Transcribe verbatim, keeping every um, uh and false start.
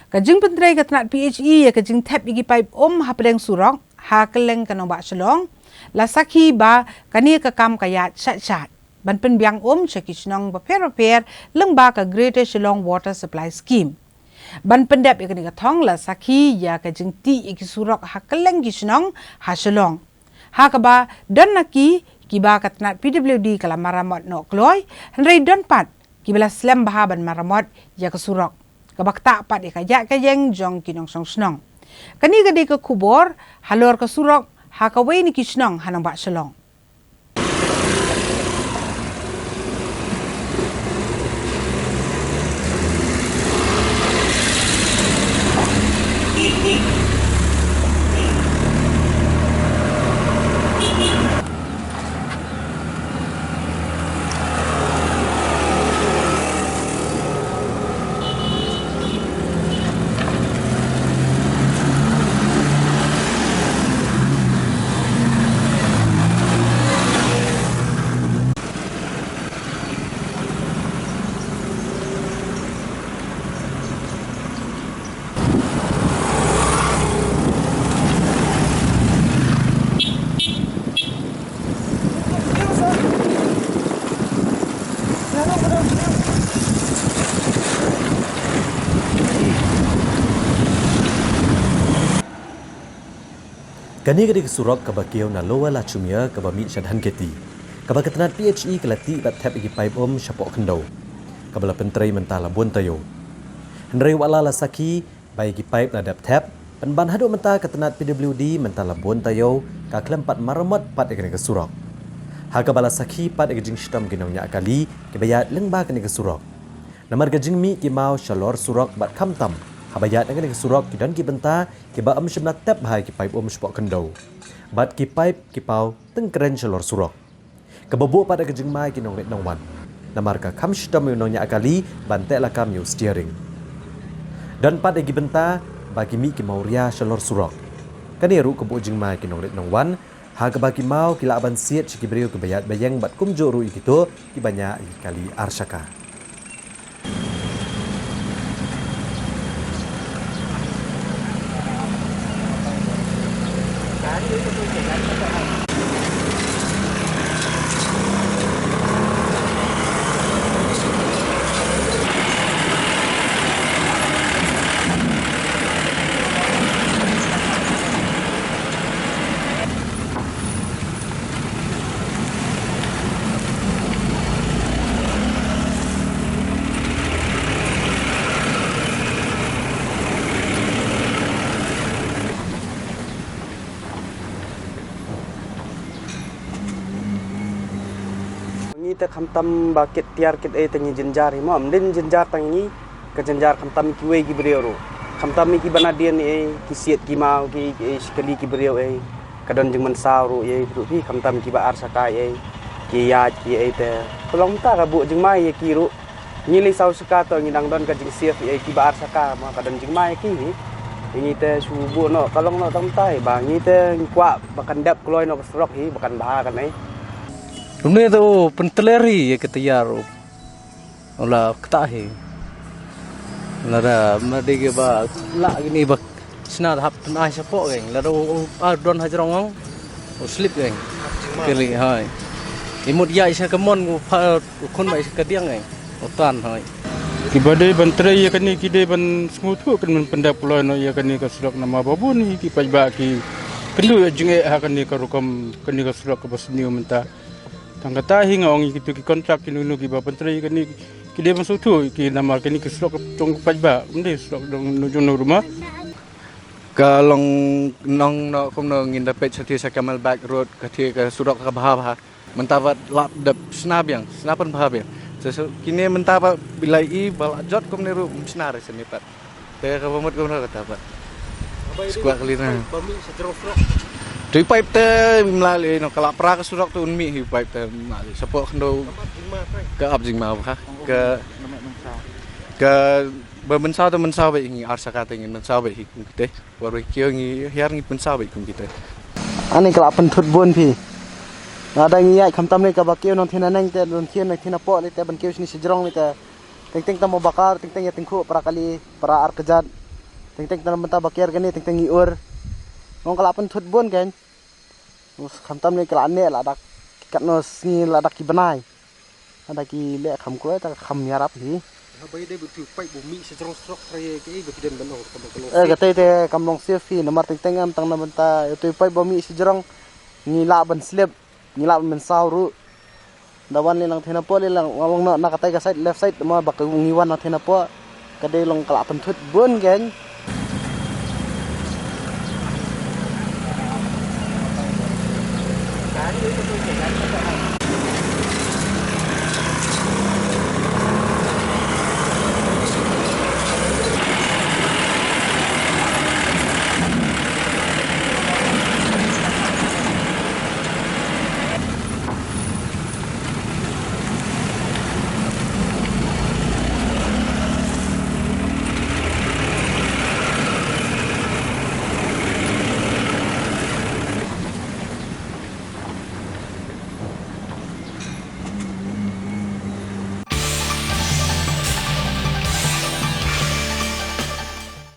Ka jingpyntrei ka tnat P H E ïa ka jingthep ïa ki paip um hapdeng surok ha kylleng ka nongbah Shillong la sakhi ba kane ka kam ka ïaid shat shat ban pynbiang um sha ki shnong bapher bapher lyngba ka Greater Shillong Water Supply Scheme. Ban pyndep ïa kane ka thong la sakhi ïa ka jingtih ïa ki surok ha kylleng ki shnong ha Shillong, ha kaba don na ki kiba ka tnat P W D ka la maramot noh kloi, hynrei don pat kiba la slem bha ban maramot ïa ka surok, kaba ktah pat ïa ka ïaid ka ïeng jong ki nongshong shnong. Kane ka dei ka khubor halor ka surok ha kawei na ki shnong ha nongbah Shillong. Kane ka dei ka surok kaba kiew na Lower Lachumia kaba mih sha Dhankheti, kaba ka tnat P H E ka la tih bad thep ïa ki paip um shapoh khyndew, kaba la pyntrei mynta la bun taïew. Hynrei wat la la sakhi ba ïa ki paip la dep thep, pynban haduh mynta ka tnat P W D mynta la bun taïew ka khlem pat maramot pat ïa kane ka surok, ha kaba la sakhi pat ïa ka jingshitom ki nongñiah kali kiba ïaid lyngba kane ka surok. Namar ka jingmih ki maw shalor surok bad khamtam haba ïaid na kane ka surok ki don ki bynta kiba ym shym la tep bha ïa ki paip um shapoh khyndew, bad ki paip ki paw tyngkren shalor surok, kaba buh pat ïa ka jingma ïa ki nongrit nongwan, namar ka kham shitom ïa u nongñiah kali ban teh lakam ïa u steering. Don pat ïa ki bynta ba ki mih ki mawria shalor surok. Kane ruh ka buh jingma ïa ki nongrit nongwan, ha kaba ki maw ki lah ban siat sha ki briew kiba ïaid ba ïeng bad kumjuh ruh ïa kito kiba ñiah ïa ki kali ar shaka. Ngi te khamtam ba kit tiar kit ei te ngi jynjar hi mo, ym dei jynjar tang ngi, ka jynjar khamtam kiwei ki briew ruh. Khamtam ïa kiba na dien ei, ki siat ki maw ki, ki ei, shi kali ki briew ei. Ka don jingmynsaw ruh ei ruh hi, khamtam kiba ar shaka ei, ki ïaid ki ei te. Ka long mynta ka buh jingma ïa ki ruh. Ngi lei saw shaka to ngi dang don ka jingsiat ei, kiba ar shaka mo ka don jingma ïa ki hi. Ngi te shu buh noh, ka long noh tang mynta hi ba ngi te ngi kwah ba kan dep kloi noh ka surok hi, ba kan bha kan ei. Kumne to pyntler hi ïa ka tiar ruh. Ula ktah hi. Lada ma dei kiba lah kine ba shna hap pynai shapoh keng. Lada u, u, ah, don hajrong ong. U slip keng. Kili hai. Imut ïa sha kamon u pha u khun ba sha kadiang keng. U tan hai. Kiba dei ban trei ïa kane ki dei ban sngewthuh kan ban pyndep kloi noh ïa kane ka surok namar ba bun hi ki paidbah ki kynduh ïa jingeh ha kane ka rukom kane ka surok kaba sniew mynta. Tang kata hi nga ong ïa kito ki kontrak kino kino kiba pyntrei kane ki dei ban sngewthuh ïa ki namar kane ki surok jong ki paidbah, ym dei surok jong no jong no ruh ma. Ka long nong no kumno ngin da peit shathie sha Camelback Road, ka thie ka surok ka bha bha. Mynta ba la dep shna biang, shna pynbha biang. Sa, sa, kine mynta ba bilai i ba la jot kumne ruh ym shna re sini pat. Te kaba mut kumno kata pat. Skwah kali na. Ba mih sha jrong surok. Tu i paip te mla lei no ka la pra ka surok tu un mih hi paip te mla lei. Shapoh khyndew. Ka ap jingma kai. Ka ap jingma bha. Ka, ka ba mynsaw te mynsaw beit hi ar shaka te ngin mynsaw beit hi kum kite. Ba ruh kiew ngi hiar ngi mynsaw beit kum kite. Ani ka la pynthut bun phi. Lada ngi ïaid khamtam ne kaba kiew nongthian naneng te nongthian nongthian hapoh ne te ban kiew shini sha jrong ne te. Teng teng tamo bakar, teng teng ïa tyngkhuh para kali, para ar kjat. Teng teng tang na bynta ba kiar kane teng teng ngi ur. Ngong ka la pynthut bun kein. Khamtam ne ka la ne la dak katno sngi la dak ki bnai. Hada ki leh kham kloi ta kham ïarap hi. Ha bai dei ba tu paip ba mih sha jrong srok trai ke ei ba ki den ban ong ka ba ka long. Eh, ka tei te kam long safe hi namar teng teng am tang na bynta tu paip ba mih sha jrong ngi lah ban slip, ngi lah ban mynsaw ruh. Da wan le lang thena po le lang wang na na ka tei ka side left side ma ba ka ngi wan na thena po. Ka dei long ka la pynthut bun kein.